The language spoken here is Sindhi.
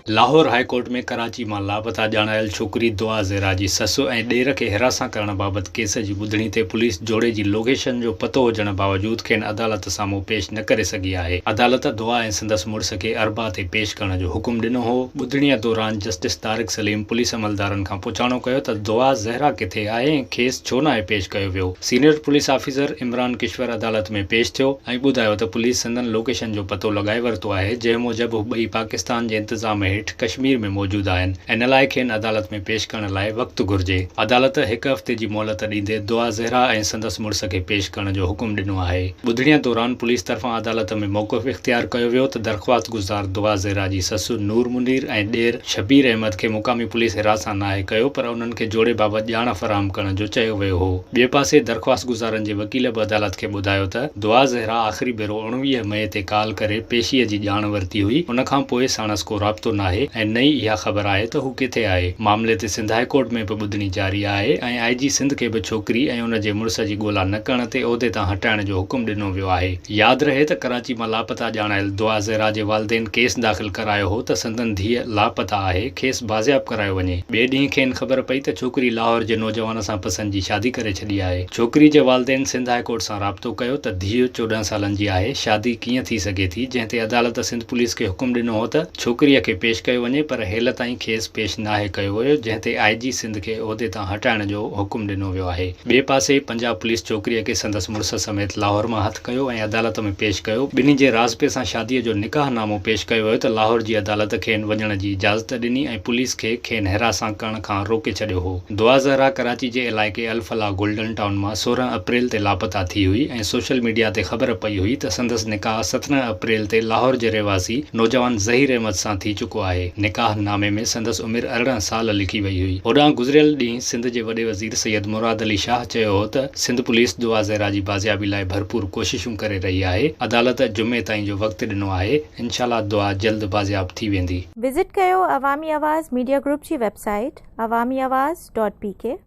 لاهور هاء ڪورٽ ۾ ڪراچي مان لاپتا ڄاڻايل ڇوڪري دعا زهرا جي سس ۽ ڏير کي هراسان ڪرڻ بابت ڪيس جي ٻڌڻي تي پوليس جوڙي جي لوڪيشن جو پتو هجڻ باوجود کين عدالت سامهون پيش نه ڪري سگهي آهي. عدالت دعا ۽ سندس مڙس کي اربع تي پيش ڪرڻ جو حڪم ڏنو هو. ٻڌڻي دوران جسٽس طارق سليم پوليس عملدارن کان پڇاڻو ڪيو ته دعا زهرا ڪٿي آهي ۽ کيس ڇو ناهي پيش ڪيو ويو. Senior police officer Imran Kishwar عدالت ۾ پيش ٿيو ۽ ٻڌايو ته پوليس سندن لوڪيشن جو پتو لڳائي ورتو آهي جنهن موجب هو ٻئي پاڪستان جي انتظام هيٺ ڪشمير ۾ موجود آهن ان لاء کين عدالت ۾ پيش ڪرڻ لاء وقت گهرجي. عدالت هڪ هفتي جي مهلت ڏيندي دعا زهرا ۽ سندس مڙس کي پيش ڪرڻ جو حڪم ڏنو آهي. ٻڌڻي دوران پوليس طرفان عدالت ۾ موقف اختيار ڪيو ويو ته درخواستگذار دعا زهرا جي سس نور منير ۽ ڏير شبير احمد کي مقامي پوليس هراسان ناهي ڪيو پر انهن کي جوڙي بابت ڄاڻ فراهم ڪرڻ جو چيو ويو هو. ٻئي پاسي درخواستگذارن جي وڪيل به عدالت کي ٻڌايو ته دعا زهرا آخري ڀيرو 19 مئي تي ڪال ڪري پيشيء جي ڄاڻ ورتي هئي، ان کان پوء ساڻس ڪو رابطو ناهي ۽ نه ئي اها خبر آهي ته هو ڪٿي آهي. معاملي تي سنڌ هاء ڪورٽ ۾ به ٻڌڻي جاري آهي ۽ آء جي سنڌ کي به ڇوڪري ۽ ان جي مڙس جي ڳولا نه ڪرڻ تي عهدي تان هٽائڻ جو حڪم ڏنو ويو آهي. ياد رهي ته ڪراچي مان لاپتا ڄاڻايل دعا زهرا جي والدين ڪيس داخل ڪرايو هو ته سندن ڌيء لاپتا آهي، کيس بازياب ڪرايو وڃي. ٻئي ڏينهن کين خبر پئي ته ڇوڪري لاهور جي نوجوان سان پسند جي شادي ڪري ڇڏي آهي. ڇوڪري جي والدين سنڌ هاء ڪورٽ سان رابطو ڪيو ته ڌيء 14 سالن جي آهي، شادي ڪيئن ٿي سگهي ٿي، جنهن تي عدالت سنڌ پوليس کي حڪم ڏنو هو ته ڇوڪريء کي پيش ڪيو وڃي پر هيل تائين کيس پيش ناهي ڪيو ويو، جنهن تي آء جي سنڌ کي عهدي تان هٽائڻ جو حڪم ڏنو ويو آهي. ٻئي پاسي پنجاب پوليس ڇوڪريء کي سندس مڙس سميت لاهور مان هٿ ڪيو ۽ عدالت ۾ پيش ڪيو. ٻنهي جي راضپي سان شاديء جو نڪاح نامو پيش ڪيو ويو ته لاهور جي عدالت کين وڃڻ جي اجازت ڏني ۽ پوليس کي کين هراسان ڪرڻ کان روڪي ڇڏيو هو. دعا زهرا ڪراچي جي علائقي الفلاح گولڊن ٽائون مان 16 اپريل تي لاپتا ٿي هئي ۽ سوشل ميڊيا تي خبر پئي هئي ته سندس نڪاح 17 اپريل تي لاهور جي رهواسي نوجوان ظهير احمد سان ٿي چڪو آهي. نڪاح نامي ۾ سندس عمر 18 سال لکي وئي هئي. هوڏانهن گذريل ڏينهن سنڌ جي وڏي وزير سيد مراد علي شاهه چيو هو ته سنڌ پوليس دعا زهرا جي بازيابي لاء ڀرپور ڪوششون ڪري رهي آهي، عدالت جمعي تائين جو وقت ڏنو آهي، انشاء الله دعا جلد بازياب ٿي ويندي. وزٽ ڪيو عوامي آواز ميڊيا گروپ جي web site Awami Awaz dot P K.